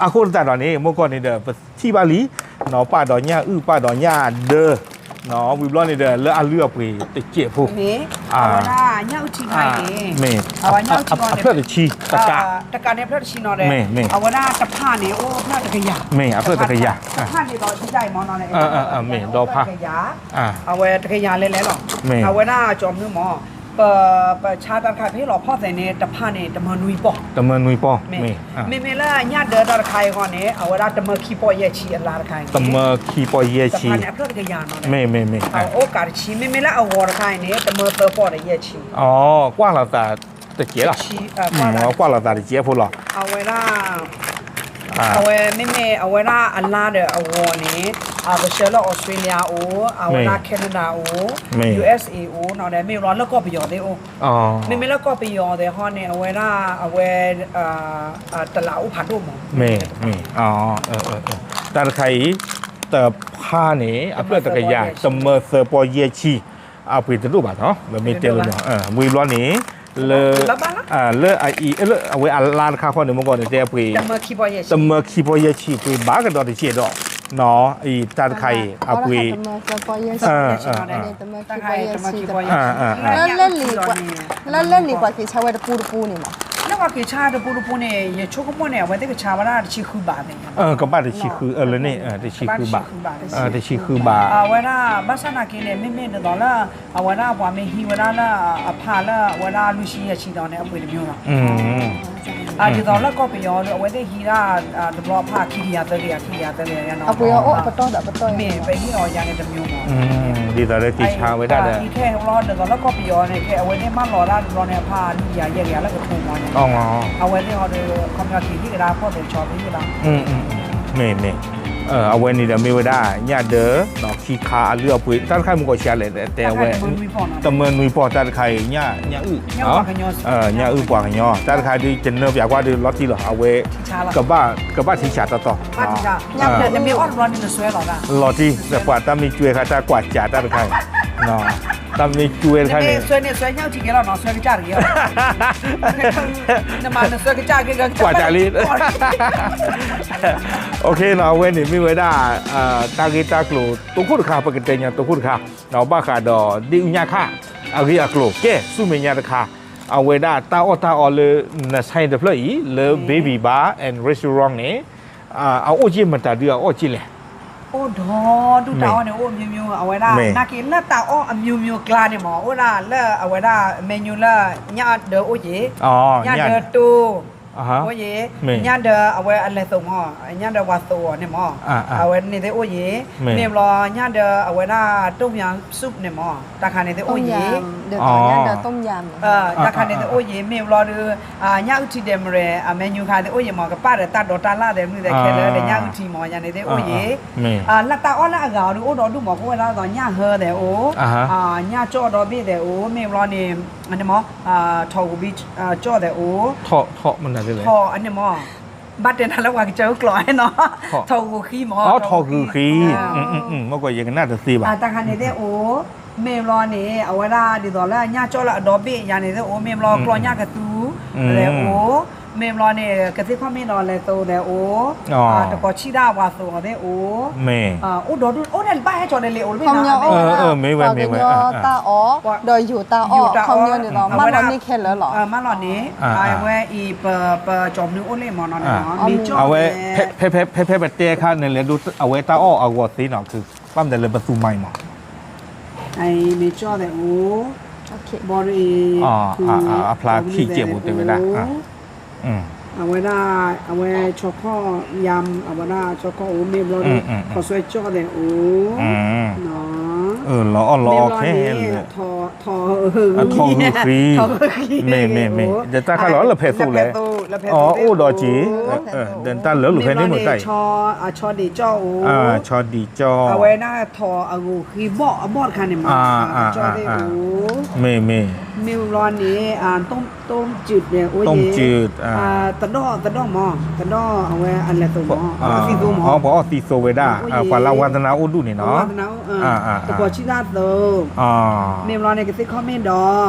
အဃိသတးဒီးန့ၣ် မိၢ်ကီၢ်န့ၣ်ဒီး ပထံၣ်ဘၣ်လံ, ပာ်ဒီးညၣ်အုၣ် ပာ်ဒီးညၣ်ဒၢ, ဝံၤဘျီန့ၣ်ဒီး လၢအလုၢ်အပှ့ၤတစဲးဖိ, အဝဲဒၣ်ညၣ်အုၣ်ထံခါအံၤန့ၣ် အဖျၢၣ်တဆံ, တကး, တကးန့ၣ်အဖျၢᣣ်တဆံနီၤ, မ့ၢ် အဝဲဒၣ်တဖၣ်န့ၣ် အိၣ်ဖျၢၣ်တကယၤ, မ့ၢ်အဖျၢၣ်တကယၤ, တဖၣ်န့ၣ်ဒီးဒ်ယါအံၤမ့ၢ်နီၤ, မ့ၢ်ဒီဖၣ်, အဝဲတကယၤလဲၤလဲၤလီၤ, အဝဲဒၣ်ကၠီမနုၤမ့ၢ် ပ ပဆါတၢ်တခါ ပဟ့ၣ်လီၤဖီၣ်သဲးန့ၣ် တဖၣ်န့ၣ် တမၢနွံပီၢ်, တမၢနွံပီၢ်, မ့ၢ် မ့မ့ၢ်လၢညၣ်ဒၢတၢ်တခါအံၤဃီန့ၣ် အဝဲဒၣ်တမၢခံပီၢ်ယဲၢ်ဆံအလါတခါအံၤန့ၣ်, တမၢခံပီၢ်ယဲၢ်ဆံ, တဖၣ်န့ၣ် အဖျၢၣ်တကယၤနီၤ, မ့ၢ် မ့ၢ် မ့ၢ် အိၣ်ကးတဆံ, မ့မ့ၢ်လၢအဂီၤတခါအံၤန့ၣ် တမၢသၢပီၢ်ဒီးယဲၢ်ဆံ, ကွၢ်လိာ်သးတစဲးလီၤ, ကွၢ်လိာ်သးတစဲးဖိလီၤ, အဝဲဒၣ် အဝဲမ့မ့ၢ်အဝဲဒၣ်အလါဒီးအဂီၤန့ၣ် ကဆှၢလၢ Australia အိၣ်, အဝဲဒၣ် Canada အိၣ်, USA အိၣ်နီၤ, မ့ၢ်လီၤလၢကီၢ်ပယီၤသ့ၣ်အိၣ်, မ့မ့ၢ်လၢကီၢ်ပယီၤသ့ၣ်ဟီန့ၣ် အဝဲဒၣ် အဝဲ တလးအိၣ်ဖးဒိၣ်မး, မ့ၢ် တၢ်တခါအံၤ တဖၣ်န့ၣ် အဖျၢၣ်တကယၤ တမၢသၢပီၢ်ယဲၢ်ဆံ, အပှ့ၤတဒိၣ်ဘၣ်နီၤ, မ့ၢ်တဲလၢ ဝံၤဘျီန့ၣ် လၢ လၢအအံၤ လၢအဝဲအလါတခါဃီန့ၣ် မိၢ်ကီၢ်န့ၣ် တဲအပှ့ၤ တမၢခံပီၢ်ယဲၢ်ဆံ ပှ့ၤဘၣ်ကဒီးတစဲးဒီး အံၤတၢ်တခါအံၤ အပှ့ၤ လၢလၢလံၤပှၤက့ၤဆါဝဲတပူတပူန့ၣ်မး, လၢပှၤက့ၤဆါတပူတပူန့ၣ် ယဆိကမိၣ်န့ၣ် အဝဲသ့ၣ်ကဆါဝဲဒၣ်တဆံဃုဘးန့ၣ်, ကဘၣ်တဆံဃု လၢန့ၣ် တဆံဃုဘး, တဆံဃုဘး, အဝဲဒၣ်ဘၣ်ဆၣ်နာ်က့န့ၣ် မ့မ့ၢ်ဒ်သိးလၢ အဝဲဒၣ်ပှၤမ့ၢ်ဟံးဝဲဒၣ်လၢအဖးလၢအဝဲဒၣ်လွံၢ်ဆံယဲၢ်ဆံဒီးန့ၣ် အပှ့ၤတမံၤလီၤ, ဒ်သိးလၢကီၢ်ပယီၤဒီး အဝဲသ့ၣ်ဟံးဒၣ် တဘျီဖးခံကယၤသၢကယၤ ခံကယၤသၢကယၤနီၤ, အပှ့ၤအီၤအိၣ်ပတီၢ်ဒီးပတီၢ်, မ့ၢ်ပဟံးအီၤယၤန့ၣ်တမံၤမး, ဒ်သိးလၢက့ၤဆါဝဲဒၣ်ဒီး ခဲအံၤဒ်သိးလၢကီၢ်ပယီၤန့ၣ် ခဲအဝဲသ့ၣ်မၢလီၤဒၣ်တဘျီန့ၣ် အဖးလွံၢ်ကယၤယဲၢ်ကယၤလၢကထိမးန့ၣ်, အဝဲသ့ၣ်ဟီဒီး ခီပညီက့ၤဟ့ၣ်ကဒါဖီၣ်သဲးဆီးသ့ၣ်လီၤ, မ့ၢ်မ့ၢ်, အဝဲန့ၣ်ဒီးမ့ၢ်ဝဲဒၣ် ညၣ်ဒၢ ခံခါအလုၢ်အပှ့ၤ တၢ်တခါမုၢ်ကီၢ်ဆံးလဲၣ် တဲဝဲ တမၢနွံပီၢ် တၢ်တခါအံၤ ညၣ်အုၣ် ညၣ်အုၣ်ပှၤကညီ တၢ်တခါဒုး ကနၢပၠးကွၢ်ဒုး လီၤတံၢ်လီၤ အဝဲ ကဘၣ်ထံဆးတီတီ လီၤတံၢ် ပှၤတၢ်မ့ၢ်ကွဲခါတၢ်ကွၢ်စးတၢ်တခါအံၤ တၢ်မ့ၢ်ကွဲတခါန့ၣ် ကွၢ်စးလံ အဝဲန့ၣ်မ့ၢ်ဝဲဒၣ် တၢ်ဂ့ၢ်တၢ်ကျိၤတိခိၣ်တခါ ပကတဲညါတိခိၣ်တခါ ဘၣ်ဃးဒီးဒ့ၣ်အူညၣ်ခၣ် အဂ့ၢ်အကျိၤ ကဲ ဆူမဲာ်ညါတခါ အဝဲဒၣ်တၢ်အီၣ်တၢ်အီလၢ နဆဲတဖျၢၣ်အံၤ လၢ Baby Bar and Restaurant န့ၣ် အအိၣ်က့ၤမတၤဒုအအီၣ်က့ၤလဲၣ် အိၣ်ဒီဒူၣ်တၢ်အီၣ်န့ၣ် အိၣ်အမျိုးမျိုး အဝဲဒၣ် နာ်က့လၢတၢ်အီၣ်အမျိုးမျိုးကျါန့ၣ်မး အိၣ်ဒၣ်လၢအဝဲဒၣ် menu လၢ ညၣ်ဒၢအိၣ်က့ၤ ညၣ်ဒၢတိၢ် အိၣ်က့ၤ ညၣ်ဒၢအဝဲအလဲၤသိးမး ညၣ်ဒၢဝၤသိးအီၤန့ၣ်မး အဝဲန့ၣ်သ့ၣ်အိၣ်က့ၤ မ့ၢ်ဘျီညၣ်ဒၢအဝဲဒၣ် ต้มยำ soup န့ၣ်မး တၢ်ခါန့ၣ်သ့ၣ်အိၣ်က့ၤ တၢ်ခါန့ၣ်သ့ၣ်အိၣ်က့ၤ မ့ၢ်ဘျီဒီး ညၣ်အုၣ်ထံဒဲးမရဲၣ် အ menu ခါသ့ၣ်အိၣ်က့ၤမး ကပၣ်ဒီးတၢ်ဒိးတၢ်လၣ်သဲးမနုၤသဲးခဲလၢာ်ဒီး ညၣ်အုၣ်ထံမး ယၤန့ၣ်သ့ၣ်အိၣ်က့ၤ လၢတၢ်အီၣ်လၢအဂၤအီၤဒုး အိၣ်ဒီဒူၣ်မး ကအိၣ်ဝဲဒၣ်သိး ညၣ်ဟၢသဲးအိၣ် ညၣ်ကၠီၣ်ဒီဘ့ၣ်သဲးအိၣ် မ့ၢ်ဘျီန့ၣ် အန့ၣ်မး ထိးဂီၤဘံကၠီၣ်သဲးအိၣ် ထိးမနုၤလဲၣ် ထိးအန့ၣ်မး ဘၣ်တဲနၤလၢပှၤကစၢ်အိၣ်ကျိာ်နီၤ ထိးဂီၤဃံမး ထိးဂီၤဃံ မ့ၢ်ကွၢ်ယကနၣ်တသ့ဘၣ် တၢ်ခါန့ၣ်သ့ၣ်အိၣ် မ့ၢ်ဘျီန့ၣ် အဝဲဒၣ်ဒ်သိးလၢညၣ်ကၠီၣ်လၢအဒီဘ့ၣ်ယၤန့ၣ်သ့ၣ်အိၣ် မ့ၢ်ဘျီကျီညၣ်ကသူ သဲးအိၣ် မ့ၢ်ဘျီန့ၣ် ကသ့ၣ်ခီၣ်မ့ၢ်ဒီးလဲၤသိးသဲးအိၣ် တကိးဆံၣ်ဒၣ်ပှၤသိးအီၤသ့ၣ်အိၣ် အိၣ်ဒီဒူၣ် အိၣ်ဒၣ်လၢဘၣ်ဟဲကၠီၤဒ်လဲၣ်အိၣ်တဘ့ၣ်နၤ ပှၤကညီတၢ်အီၣ် ဒီးယိၤတၢ်အီၣ် ခီပညီန့ၣ်ဒီး မၢလီၤန့ၢ်ခဲလၢာ်လီၤ မၢလီၤန့ၢ် အဝဲအံၤ ပကၠီၤမနုၤအိၣ်လံမးနီၤ မ့ၢ်ကၠီၣ် ဖဲဖဲဖဲပတဲအခါန့ၣ်လဲၣ် အဝဲတၢ်အီၣ်အဂီၢ်သ့နီၤ ဘၣ်မနုၤလဲၣ် ပသူမၤအံၤမး မ့ၢ်ကၠီၣ်သဲးအိၣ် ဘီဒီးအံၤ အဖျါခံကဲးပူၤတဲဝဲဒၣ် အဝဲဒၣ် အဝဲဆီခီၣ်ယၤ အဝဲဒၣ်ဆီခီၣ်အိၣ် မ့ၢ်ဘျီဒီး ခီၣ်ဆွဲကၠီၣ်သဲးအိၣ် လီၤအီၣ်လီၤအီခဲလၢာ် ထိးဂီၤဃံ မ့ၢ်မ့ၢ်မ့ၢ် ဒီးတၢ်ခါလီၤလၢဖဲသိးလဲၣ် အအိၣ်ဒီးက့ၤ ဒီးတၢ်လၢလိာ်ဖဲန့ၣ်မ့ၢ်တၢ်အံၤ ဆီဒံးကၠီၣ်အိၣ် ဆီဒံးကၠီၣ် အဝဲဒၣ်ထိးအဂီၤဃံဘီၣ်အဘီၣ်တခါန့ၣ်မး ကၠီၣ်သ့ၣ်အိၣ် မ့ၢ်မ့ၢ် မ့ၢ်ဘျီန့ၣ် ต้มจืด တဒီၣ်တဒီၣ်မး တဒီၣ်အဝဲအလဲၤသိးမး အီၣ်သံသိမး ပှၤအီၣ်သံသိဝဲဒၣ် ပှၤလၢဝါသနာအိၣ်ဒူၣ်န့ၣ်နီၤ တကိးဆံၣ်ဒၣ်သိး မ့ၢ်ဘျီန့ၣ် ကသ့ၣ်ခီၣ်မ့ၢ်ဒီး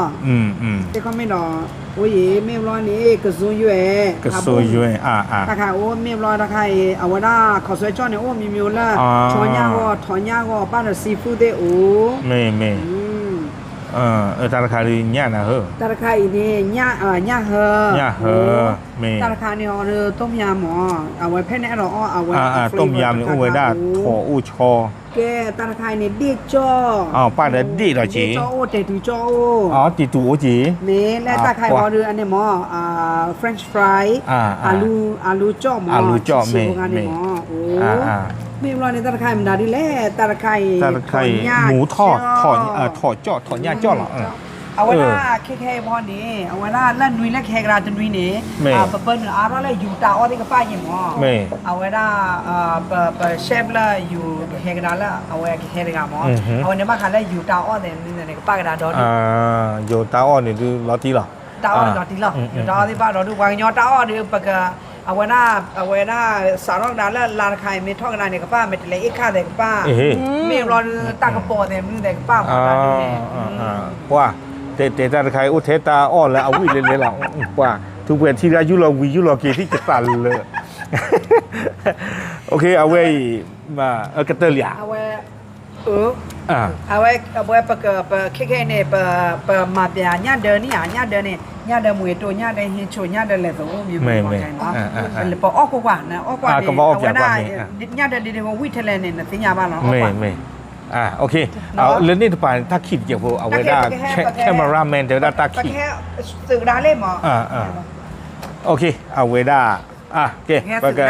သ့ၣ်ခီၣ်မ့ၢ်ဒီး အိၣ်ယံၤ မ့ၢ်ဘျီန့ၣ် ကစူယွဲၢ် ကစူယွဲၢ် တၢ်ခါအိၣ် မ့ၢ်ဘျီတၢ်ခါအံၤ အဝဲဒၣ်ခီၣ်ဆွဲကၠီၣ်န့ၣ် အိၣ်မ့ၢ်မ့ၢ်လၢ ဆီညၣ်ဂီၢ် ထိးညၣ်ဂီၢ် ပၣ်ဒီး seafood သ့ၣ်အိၣ် မ့ၢ်မ့ၢ် တၢ်တခါဒုးညၣ်နၤဧၢ တၢ်တခါအံၤန့ၣ် ညၣ်ဟၢ ညၣ်ဟၢ မ့ၢ် တၢ်တခါန့ၣ်အီၤဒီး ต้มยำ မး အဝဲဖဲန့ၣ်အဲၣ်ဒိးအီၣ်အဝဲ အ ต้มยำ န့ၣ်အိၣ်ဝဲဒၣ် ထိးအိၣ်ဆီ ကဲ တၢ်တခါအံၤန့ၣ် ဒ့ၣ်ကၠီၣ် ပၣ်ဒီးဒ့ၣ်ဒီးက့ၤ ဒ့ၣ်ကၠီၣ်အိၣ် တဲာ်တူၤကၠီၣ်အိၣ် တံၤတူၤအိၣ်က့ၤ မ့ၢ်လၢတၢ်ခါအံၤဝံၤဒီး အန့ၣ်မး French fry အလူ အလူကၠီၣ်မး အလူကၠီၣ် မ့ၢ် မ့ၢ် မ့ၢ်ဘျီန့ၣ် တၢ်တခါအံၤမတၤဒ်လဲၣ် တၢ်တခါအံၤ မူထီၣ် ထိးကၠီၣ် ထိးညၣ်ကၠီၣ်လီၤ အဝဲဒၣ်ခဲခဲအံၤဘီန့ၣ် အဝဲဒၣ်လၢနွံလၢကဟဲကဒါတနွံန့ၣ် ပပၢနုာ်အါထီၣ်လၢယူၤတၢ်အီၣ်သ့ၣ်ကပၣ်ယဲၢ်မး အဝဲဒၣ် ပ ပ chef လၢယူၤကဟဲကဒါလၢအဝဲကဟဲတဂၤမး အဝဲန့ၣ်ဘၣ်ဃးလၢယူၤတၢ်အီၣ်သ့ၣ်မနုၤန့ၣ် ကပၣ်ကဒါဒီဒူၣ် ယူၤတၢ်အီၣ်န့ၣ်ဒုးလီၤတံၢ်လီၤ တၢ်အီၣ်လီၤတံၢ်လီၤ ယူၤတၢ်အီၣ်သ့ၣ်ဘၣ်ဒီဒူၣ် ပှၤကညီတၢ်အီၣ်ဒီး ပက အဝဲဒၣ် အဝဲဒၣ် စးထီၣ်ကဒါလၢလါတခါအံၤ မ့ၢ်ထီၣ်ကဒါန့ၣ် ကပၣ် မ့ၢ်တလဲၤအ့ၣ်ခၣ်သဲးကပၣ် မ့ၢ်ဘျီဒုး တၢ်ကပီၤသဲးမနုၤသဲးကပၣ်မး တၢ်ဒ်န့ၣ် ပှၤ တဲတဲတၢ်တခါအံၤ အိၣ်ထဲတၢ်အီၣ်လၢအဝံၣ်လဲၤလဲၤလီၤ ပှၤ ထူပှဲၤထံရၣ်ယူၢ်လီၤဝံၤယူၢ်လီၤက့ၤသံၣ်ကသးလၢ အဝဲအံၤ ကတၢၢ်လံဧါ အဝဲ အဝဲ အဝဲ ပက ပခဲခဲအံၤန့ၣ် ပ ပမၤပျးညၣ်ဒၢန့ၣ်ဧါ ညၣ်ဒၢန့ၣ် ညၣ်ဒၢမူၤတိၢ် ညၣ်ဒၢဟ့ဆိး ညၣ်ဒၢလဲၤသိးအိၣ်မံၤမံၤမံၤ ပအီၣ်ကွၢ်ကွၢ် နအီၣ်ကွၢ်န့ၣ် အဝဲဒၣ် ညၣ်ဒၢဒ်ဒ်ဝံၣ်ထဲလဲၣ်န့ၣ် နသ့ၣ်ညါဘၣ်လီၤ အီၣ်ကွၢ် လၢန့ၣ်တပၤန့ၣ် တၢ်ခံးတကဲးဖိ အဝဲဒၣ် cameraman တဲဝဲဒၣ်တၢ်ခံး သုးကဒါလံမး အဝဲဒၣ် ကဲ ပက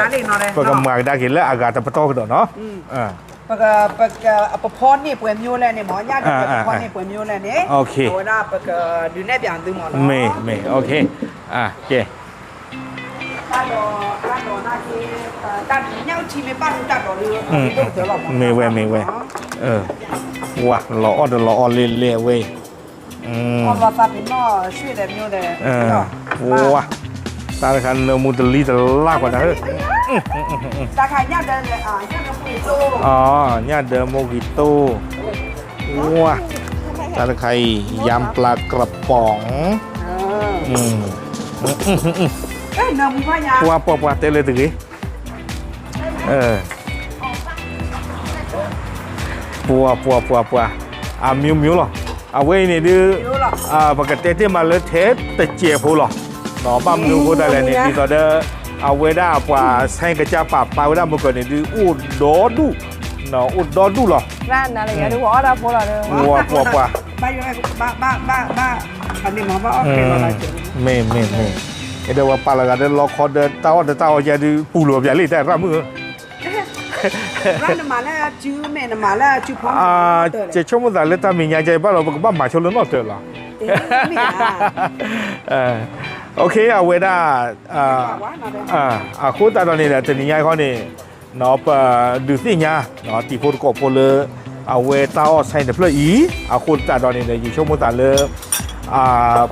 မၤကဒါက့ၤလၢအဂၤတပတီၢ်ကဒီးနီၤ ပက ပဖီန့ၢ်ပှဲၤမၠိလဲၣ်န့ၣ်မး ညၣ်ဒၢပဖီန့ၢ်ပှဲၤမၠိလဲၣ်န့ၣ် အဝဲဒၣ်ပကဒုးနဲၣ်ပၠးသုမးလီၤ မ့ၢ် မ့ၢ် ကဲ တၢ်ဒီး တၢ်ဒီး မ့ၢ်ဝဲမ့ၢ်ဝဲ, ဝါ လီၤအီၣ်ဒီးလီၤအီၣ်လဲၣ်လဲၣ်ဝဲ, ဝါ တၢ်တခါနၢမူတလံတလါကွၢ်တၢ်ဧၢ, ညၣ်ဒၢမိၢ်ဂံၤတိၢ်, ဝါ တၢ်တခါအံၤ ယၢမ်းပျါကရပီၤ, ပှၤပှၤပှၤ တဲလၢတဂ့ၤ, ပှၤပှၤပှၤပှၤ အမျိုးမျိုးလီၤ. အဝဲအံၤန့ၣ်ဒုး ပကတဲတ့ၢ်မးလၢထဲတစဲးဖိလီၤ. ဘၣ်မနုၤအဃိသတးလဲၣ်န့ၣ် ဒ်သိးဒီး အဝဲဒၣ်ပှၤဆဲကစၢ်ပာ်ဖျါဝဲဒၣ်မုၢ်ကီၢ်န့ၣ်ဒုး အိၣ်ဒီဒူၣ်, အိၣ်ဒီဒူၣ်လီၤ. ပှၤပှၤပှၤ မ့ၢ်မ့ၢ်မ့ၢ်, အဲၣ်ဒိးဝဲပာ်လီၤဂာ်ဒီးလီခီဒီးတၢ်အီၣ်ဒီးတၢ်အီယဲဒုး ပူၤလီၤပျၢ်လံတၢ်ရၣ်မုၣ်ဧၢ, ကဲဆိကမိၣ်သးလၢတၢ်မဲာ်ညါကဘၣ်လီၤ ပကဘၣ်မၤဆိလၢနီၣ်တၢၤလီၤ. အဝဲဒၣ် အဃိသတးဒီးန့ၣ်ဒီး တနံၤညါခီန့ၣ် ပဒုးသ့ၣ်ညါ တံၤဖိသကိးဖိလၢ အဝဲတၢ်အီၣ်ဆဲတဖျၢၣ်အံၤ အဃိသတးဒီးန့ၣ်ဒီး ယဆိကမိၣ်သးလၢ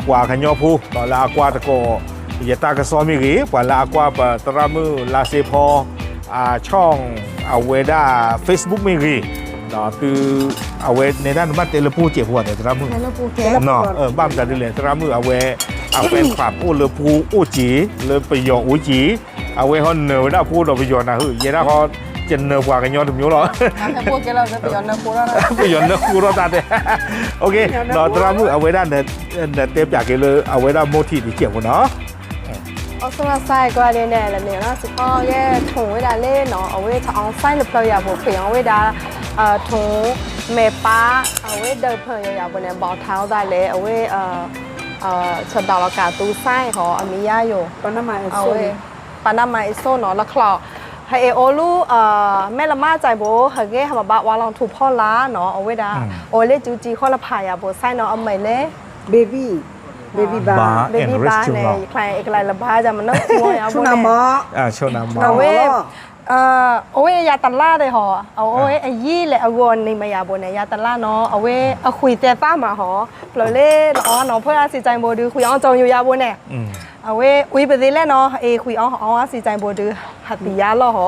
ပှၤကညီဖိ လၢအကွၢ်သကိး ယတၢ်ကစီၣ်မ့ၢ်ဂ့ၤ, ပှၤလၢအကွၢ်ပသရၣ်မုၣ်လါစ့ဖီ ဆီၣ် အဝဲဒၣ် Facebook မ့ၢ်ဂ့ၤ, သု အဝဲနဲဒၣ်နဘၣ်တဲလၢပှိၢ်စဲးဖိအသးသရၣ်မုၣ်, ဘၣ်မတၤဒ်လဲၣ် သရၣ်မုၣ်အဝဲ အ fan club အိၣ်လၢပှိၢ်အိၣ်စ့, လၢပယီၤအိၣ်စ့, အဝဲဟီနၢၤဝဲဒၣ်ပှိၢ်ဒီးပယီၤနၤဧၢ, ယဲဒၣ်ဃီ ယနၢၤပှၤကညီတမျိုးလီၤ. ပယီၤနၢၤဃိထီၣ်တၢ်တဲ, ဒီးသရၣ်မုၣ်အဝဲဒၣ် နတဲပၠးက့ၤလၢအဝဲဒၣ်မိၢ်ထံးတစဲးဖိနီၤ. အီစထြ့လယါကွၢ်ဒ်န့ၣ် လၢန့ၣ်နီၤ စခီဂဲၤထိၣ်ဝဲဒၣ်လၢနီၤ အဝဲ online တဖျၢၣ်ယၤဖိ ဖံးအီၤဝဲဒၣ် ထိၣ်မဲာ်ပၢ် အဝဲဒၢးဖၢၣ်ယၤယၤဖိန့ၣ် ဘီၣ်ထါအသးလဲၣ် အဝဲ ဆဒၣ်လီၤကးသူ sign ဟီ အမံၤယါယိာ် အဝဲ ပနမၤအ့စိနီၤ လၢချီၣ် ဟဲအ့ၣ်အိၣ်လူ မဲၢ်လမၢ်စဲးဖိ ဟဲဂဲၤဟးမၤဘၣ်ဝါလီၤထူၣ်ဖီလာ်နီၤ အဝဲဒၣ် အိၣ်လၢကၠူကၠံဃီလၢဖးယၤဖိ sign နီၤ အမံၤလဲၣ် baby baby ဘါန့ၣ် ယကလဲၤလၢဘါယၤမနုၤ ဆူနမီၢ် အဝဲ အဝဲယၤတလါဒဲးဟီ အဝဲအယံၤလဲၣ်အဂီၢ်န့ၣ်မ့ၢ်ယၤဘိန့ၣ် ယၤတလါနီၤ အဝဲအဃုာ်သဲးသးမးဟီ ဖျၢၣ်လၢလီၤအီနီၤ ဖၢၣ်အါစံးကၠဲးဘိဒုး ဃုာ်အီၤကၠီယိၤယၤဘိန့ၣ် အဝဲအံၤပသ့လဲၣ်နီၤ အ့ၣ်ဃုာ်အီၤအီၤအါစံးကၠဲးဘိဒုး ဟးသံယါလီၤဟီ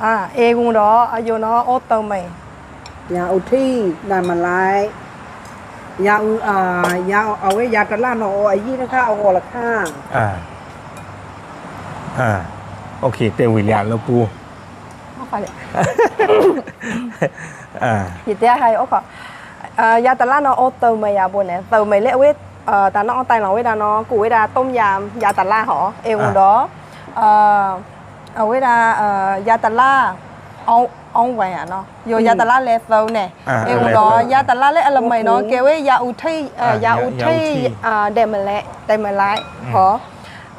အ့ၣ်ဂုၤဒီး အယိာ်နီၤ အိၣ်သၢမံၤ ယၤအူထံၣ် နမလၢ် ယၤအူ ယၤအဝဲယၤတလါနီၤ အီၤအယံၤတခါအဂီၢ်လၢခါ တဲဝံၤလံလၢပူ ယတဲဟဲအိၣ်ခီ ယၤတလါနီၤ အိၣ်သၢမံၤယၤဘိန့ၣ် သၢမံၤလၢအဝဲ တၢ်နီၣ်အီၣ်တၢ်လီၤဝဲဒၣ်နီၤ ကူၣ်ဝဲဒၣ် ต้มยำ ယၤတလါဟီ အ့ၣ်ဂုၤဒီး အဝဲဒၣ် ယၤတလါ အီၣ်ဝဲယၤနီၤ ယိၤယၤတလါလဲၤသၢန့ၣ် အ့ၣ်ဂုၤဒီး ယၤတလါလၢအလၢမံၤနီၤ ကဲဝဲယၤအူထံၣ် ယၤအူထံၣ် ဒဲးမလဲး ဒဲးမလဲး ဟီ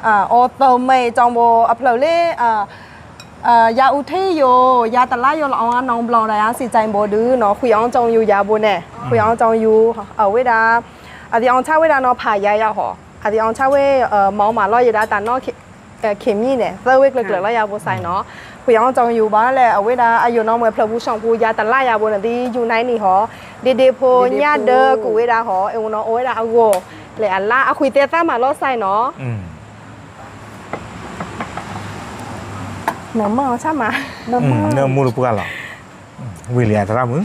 အိၣ်သၢမံၤ ကၠီဘိ အဖျၢၣ်လၢ ယၤအူထံၣ်ယိၤ ယၤတလါယိၤလီၤအီၤနီၢ်ဘျီၣ်ဒီး အါစံးကၠဲးဘိဒုးနီၤ ဃုာ်အီၤကၠီယိၤယၤဘိန့ၣ် ဃုာ်အီၤကၠီယိၤ အဝဲဒၣ် အသံအီၤဆၣ်ဝဲဒၣ်နီၤ ဖးယါယၤဟီ အသံအီၤဆၣ်ဝဲ မၤမၤလီၤယဒၣ်တၢ်နီၣ် ခံမံၤန့ၣ် သၢဝဲကျၢၤကျၢၤလီၤယၤဘိစဲးနီၤ ဃုာ်အီၤကၠီယိၤဘၣ်လဲၣ် အဝဲဒၣ်အယိာ်နီၤ မ့ၢ်ဖျၢၣ်ပူၤဆၣ်ပူၤ ယၤတလါယၤဘိန့ၣ် သံယူၤနံၣ်န့ၣ်ဟီ ဒ့ဒ့ဖိညၣ်ဒၢကူၣ်ဝဲဒၣ်ဟီ အ့ၣ်ဂုၤနီၤ အိၣ်ဝဲဒၣ်အဂီၢ် လဲၤအလါ အဃုာ်သဲးသးမးလီၤစဲးနီၤ နမၤအီၤဆၣ်မး နမူတပှၢ်လီၤ ဝံၤလံသရၣ်မုၣ်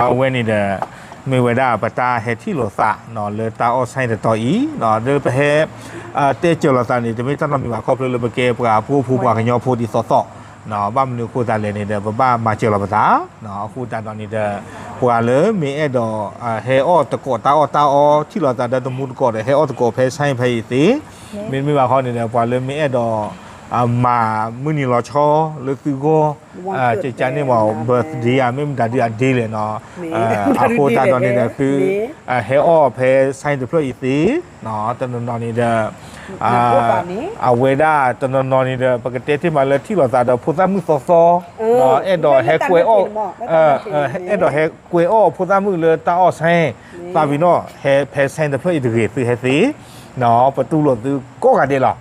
အဝဲန့ၣ်ဒီး မ့ၢ်ဝဲဒၣ်ပတၢ်ဟဲထံၣ်လိာ်သး လၢတၢ်အီၣ်ဆဲတတီၤအံၤ လၢပဟဲ တဲစၢၤလိာ်သးန့ၣ် တမ့ၢ်တၢ်နီတမံၤဘၣ် ခီဖျိလၢပကဲပှၤဖိပှၤကညီဖိဒ်သိးသိး ဘၣ်မနုၤအဃိသတးလဲၣ်န့ၣ်ဒီး ပဘၣ်မၤစၢၤလိာ်ပသး အဃိသတးဒီးန့ၣ်ဒီး ပှၤလၢမ့ၢ်အဲၣ်ဒိး ဟဲအီၣ်သကိးတၢ်အီၣ်တၢ်အီ ထံၣ်လိာ်သးဒီးတမူတကိးဒီး ဟဲအီၣ်သကိးဖဲဆဲဖဲအံၤသ့ မ့တမ့ၢ်ဘၣ်ခီန့ၣ်ဒီး ပှၤလၢမ့ၢ်အဲၣ်ဒိး မၤမုၢ်နံၤလီၤဆီလၢသုဂီၢ် ကကန့ၣ်မ့ၢ် birthday ဧါ မ့ၢ်မတၤဒုးအဒ့လဲၣ်နီၤ အဃိသတးဒီးန့ၣ်ဒီး သု ဟဲအီၣ်ဖဲဆဲတဖျၢၣ်အံၤသ့ တနီၤနီၤန့ၣ်ဒီး အဝဲဒၣ်တနီၤနီၤန့ၣ်ဒီး ပကတဲတ့ၢ်မးလၢထံၣ်လိာ်သးဒီးဖိသၣ်မုၣ်သီသီ အဲၣ်ဒိးဟဲကွဲးအီၣ် အဲၣ်ဒိးဟဲကွဲးအီၣ်ဖိသၣ်မုၣ်လၢတၢ်အီၣ်ဆဲ သးပ့ၤနီၣ် ဟဲဖဲဆဲတဖျၢၣ်အံၤတဂ့ၤ သုဟဲသ့ ပတူၢ်လိာ်သုကိးဂၤဒဲးလီၤ.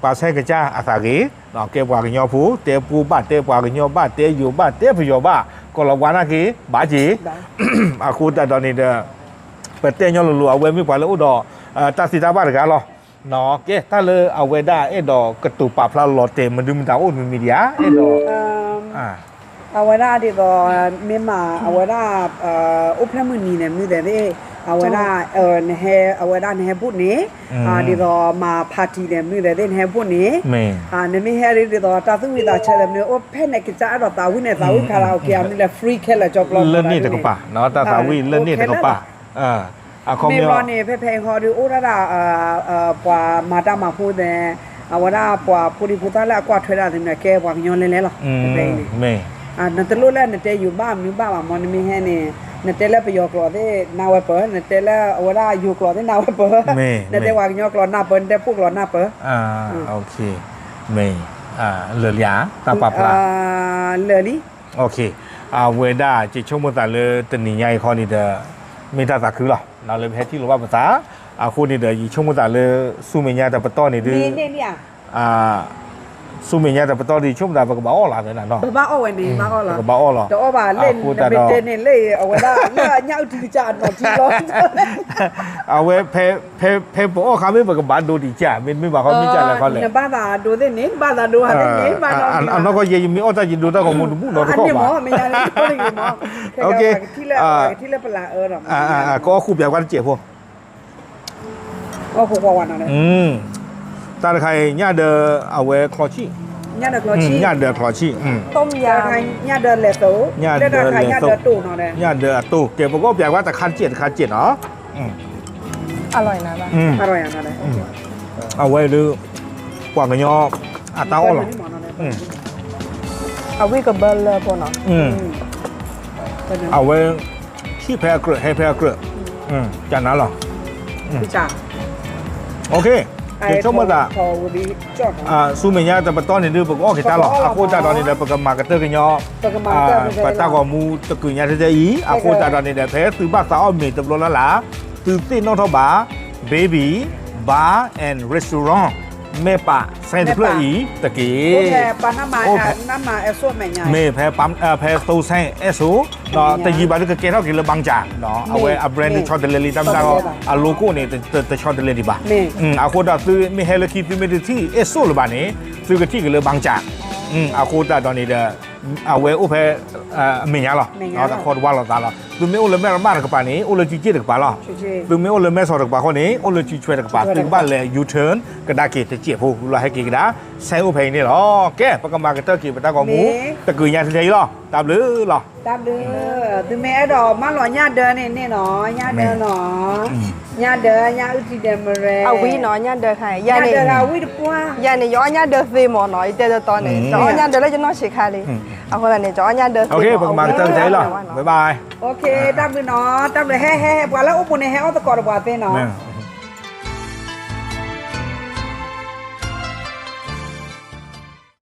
ပှၤဆဲးကစၢ်အသးဂ့ၤ, ကဲပှၤကညီဖိ တဲပှိၢ်ဘၣ် တဲပှၤကညီဘၣ် တဲယိၤဘၣ် တဲပယီၤဘၣ် ကီၢ်လီၤဝါနာ်က့ ဘၣ်က့ၤ, အဃိသတးဒီးန့ၣ်ဒီး ပတဲညီလိၤလိၤ အဝဲမ့ၢ်ပှၤလၢအိၣ်ဒီး တၢ်သ့တၢ်ဘၣ်တဂၤလီၤ. ကဲတၢ်လၢအဝဲဒၣ်အဲၣ်ဒိးကတိၤပာ်ဖျါလီၤတဲာ် မနုၤမတၤအိၣ်မံၤမံၤဒံးဧါ အဲၣ်ဒိး အဝဲဒၣ်ဒ်သိး မ့ၢ်မးအဝဲဒၣ် အိၣ်ဖျဲၣ်မုၢ်နံၤန့ၣ် မနုၤသ့ၣ်သ့ၣ် အဝဲဒၣ် နဟဲ အဝဲဒၣ်နဟဲဘိၣ်န့ၣ် ဒ်သိးမၤ party န့ၣ် မနုၤသ့ၣ်သ့ၣ် နဟဲဘိၣ်န့ၣ် နမ့ၢ်ဟဲဒ်သိးတၢ်သူၣ်ဝံၣ်သးဆၢဒီး မနုၤအိၣ်ဖဲန့ၣ်ကစၢ်အဲၣ်ဒိးသးဝံၣ်န့ၣ် သးဝံၣ် karaoke မနုၤလဲၣ် free ခဲလၢာ်ကၠီပျီ လၢန့ၣ်တကပၤ တၢ်သးဝံၣ်လၢန့ၣ်တကပၤ အခီပညီန့ၣ် ဖဲဖဲအံၤဃီဒီး အိၣ်ဒၣ်ဒၣ် ပှၤမၤတၢ်မၤဖိသ့ၣ် အဝဲဒၣ်ပှၤဖိဒံဖိသၣ်လၢအကွၢ်ထွဲဒၣ်သ့ၣ်န့ၣ် ကဲပှၤကညီလဲၤလဲၤလီၤ ဖဲဖဲအံၤန့ၣ် နတလိၣ်လၢနတဲယိၤဘၣ်မနုၤဘၣ်ဘၣ်မ့ၢ် နမ့ၢ်ဟဲန့ၣ် နတဲလၢပယီၤကျိာ်သ့ၣ်နၢ်ဝဲပၢၤ နတဲလၢအဝဲဒၣ်ယိၤကျိာ်သ့ၣ်နၢ်ဝဲပၢၤ နတဲပှၤကညီကျိာ်နၢ်ပၢၤ နတဲပှိၢ်ကျိာ်နၢ်ပၢၤ မ့ၢ် လၢာ်လံဧါ တၢ်ပာ်ဖျါ လၢာ်လံ အဝဲဒၣ်ယဆိကမိၣ်သးလၢတနံၤညါအံၤခီန့ၣ်ဒီး မ့ၢ်တၢ်သးခုလီၤ လၢပဟဲထံၣ်လိာ်ဘၣ်ပသး အဃိန့ၣ်ဒီး ယဆိကမိၣ်သးလၢ ဆူမဲာ်ညါတပတီၢ်န့ၣ်ဒု ဆူမဲာ်ညါတပတီၢ်ဒီး ယဆိကမိၣ်သး ပကဘၣ်အီၣ်လီၤသ့နီၤ ပကဘၣ်အီၣ်ဝဲန့ၣ် အဃိသတးဒီး အဝဲဒၣ်လၢညၣ်အုၣ်ထံကစၢ်အနီၢ်ထံလီၤ အဝဲ ဖဲပအီၣ်ခါမ့ၢ်ပကဘၣ်ဒိတံၢ်ကၢ် မ့တမ့ၢ်ဘၣ်ဃီမ့ၢ်ကလဲၣ်ဃီလဲၣ် နဘၣ်သးဒိသ့ၣ်န့ၣ် ဘၣ်သးဒိဟးသ့ၣ်န့ၣ် ဘၣ်နီၢ် အနီၢ်ကီၢ်ယဲ ယမ့ၢ်အီၣ်တၢ်ယဒိတၢ်ဂီၤမူတဘူၣ်နီတခီၣ်ဘၣ် ကထံၣ်လၢပကထံၣ်လၢပလၢအၢဒီး ကအီၣ်ဃူပၠးကွၢ်တစဲးဖိ တၢ်တခါအံၤ ညၣ်ဒၢအဝဲချီဆံၣ် ညၣ်ဒၢချီဆံၣ် ညၣ်ဒၢလဲၤသိ ညၣ်ဒၢအတိၢ် ကဲပကအီၣ်ပၠးကွၢ်တခါတစဲးတခါတစဲးနီၤ အဝဲဒု ပှၤကညီအတၢ်အီၣ်လီၤ အဝဲကဘၢလၢဖိနီၤ အဝဲ ဆံၣ်ဖဲအကြၢး ဟဲဖဲအကြၢး ကနၤလီၤ ယဆိကမိၣ်သး ဆူမဲာ်ညါတပတီၢ်န့ၣ်ဒု ပကအီၣ်က့ၤတၢ်လီၤ အဃိသတးဒီးန့ၣ်ဒီး ပကမၤကတၢၢ်ကညီ ပတၢ်ဂီၤမူတကုးညါထဲထဲအံၤ အဃိသတးဒီးန့ၣ်ဒီး ဖဲသုဘၣ်သးအီၣ်မ့ၤတဘျီလၢ်လၢ် သုသ့ၣ်နီၣ်ထီၣ်ဘၣ် Baby Bar and Restaurant မဲာ်ပာ် ဆိုင်တဖျၢၣ်အံၤတက့ၢ် မ့ၢ်ဖဲ ဖဲသိဆဲအဲၣ်စိ ဒီးတယံာ်ဘၣ်ဒုကကဲထီၣ်က့ၤလၢ ဘၣ်ကၠၣ် အဝဲအ brand တဆီတလဲလံ တၢ်မတၤ အ logo န့ၣ် တဆီတလဲဒံးဘၣ် အဃိဒီးသုမ့ၢ်ဟဲလၢခံ သုမ့ၢ်တထံၣ်အဲၣ်စိလၢၤဘၣ်န့ၣ် သုကထံၣ်က့ၤလၢ ဘၣ်ကၠၣ် အဃိသတးဒီးန့ၣ်ဒီး အဝဲအိၣ်ဖဲ အမဲာ်ညါလီၤ တခီတဝါလိာ်သးလီၤ သုမ့ၢ်အိၣ်လၢမဲၢ်ရမၢ်တကပၤန့ၣ် အိၣ်လၢစုစ့ၣ်တကပၤလီၤ သုမ့ၢ်အိၣ်လၢမဲၢ်ဆီးတကပၤဃီန့ၣ် အိၣ်လၢစုဆွဲတကပၤ သုကဘၣ်လဲၤ U-turn ကဒါက့ၤတစဲးဖိ လီၤဟဲက့ၤကဒါ ဆိုင်အိၣ်ဖဲအံၤန့ၣ်လီၤ ကဲ ပကမၤကတၢၢ်က့ၤ ပတၢ်ဂီၤမူ တကုးညါထဲထဲအံၤလီၤ တၢ်ဘျုးလီၤ တၢ်ဘျုး သုမ့ၢ်အဲၣ်ဒိးမၢလီၤညၣ်ဒၢန့ၣ်န့ၣ်နီၤ ညၣ်ဒၢနီၤ ညၣ်ဒၢ ညၣ်အုၣ်ထံဒဲးမရဲ အဝံနီၤ ညၣ်ဒၢခါ ယၤန့ၣ် ယၤန့ၣ် ယအီၣ်ညၣ်ဒၢသ့မးနီၤ ယတဲတီတီန့ၣ် ယအီၣ်ညၣ်ဒၢလၢယနီၢ်ဆံးခါလံ အဃိသတးန့ၣ် ယအီၣ်ညၣ်ဒၢသ့မး ပကမၤကတၢၢ်ကတၢၢ်အံၤလီၤ bye bye တၢ်ဘျုးနီၤ တၢ်ဘျုး ဟဲဟဲဟဲ ပှၤလၢအိၣ်ပူၤန့ၣ် ဟဲအီၣ်သကိးဒီးပှၤသ့နီၤ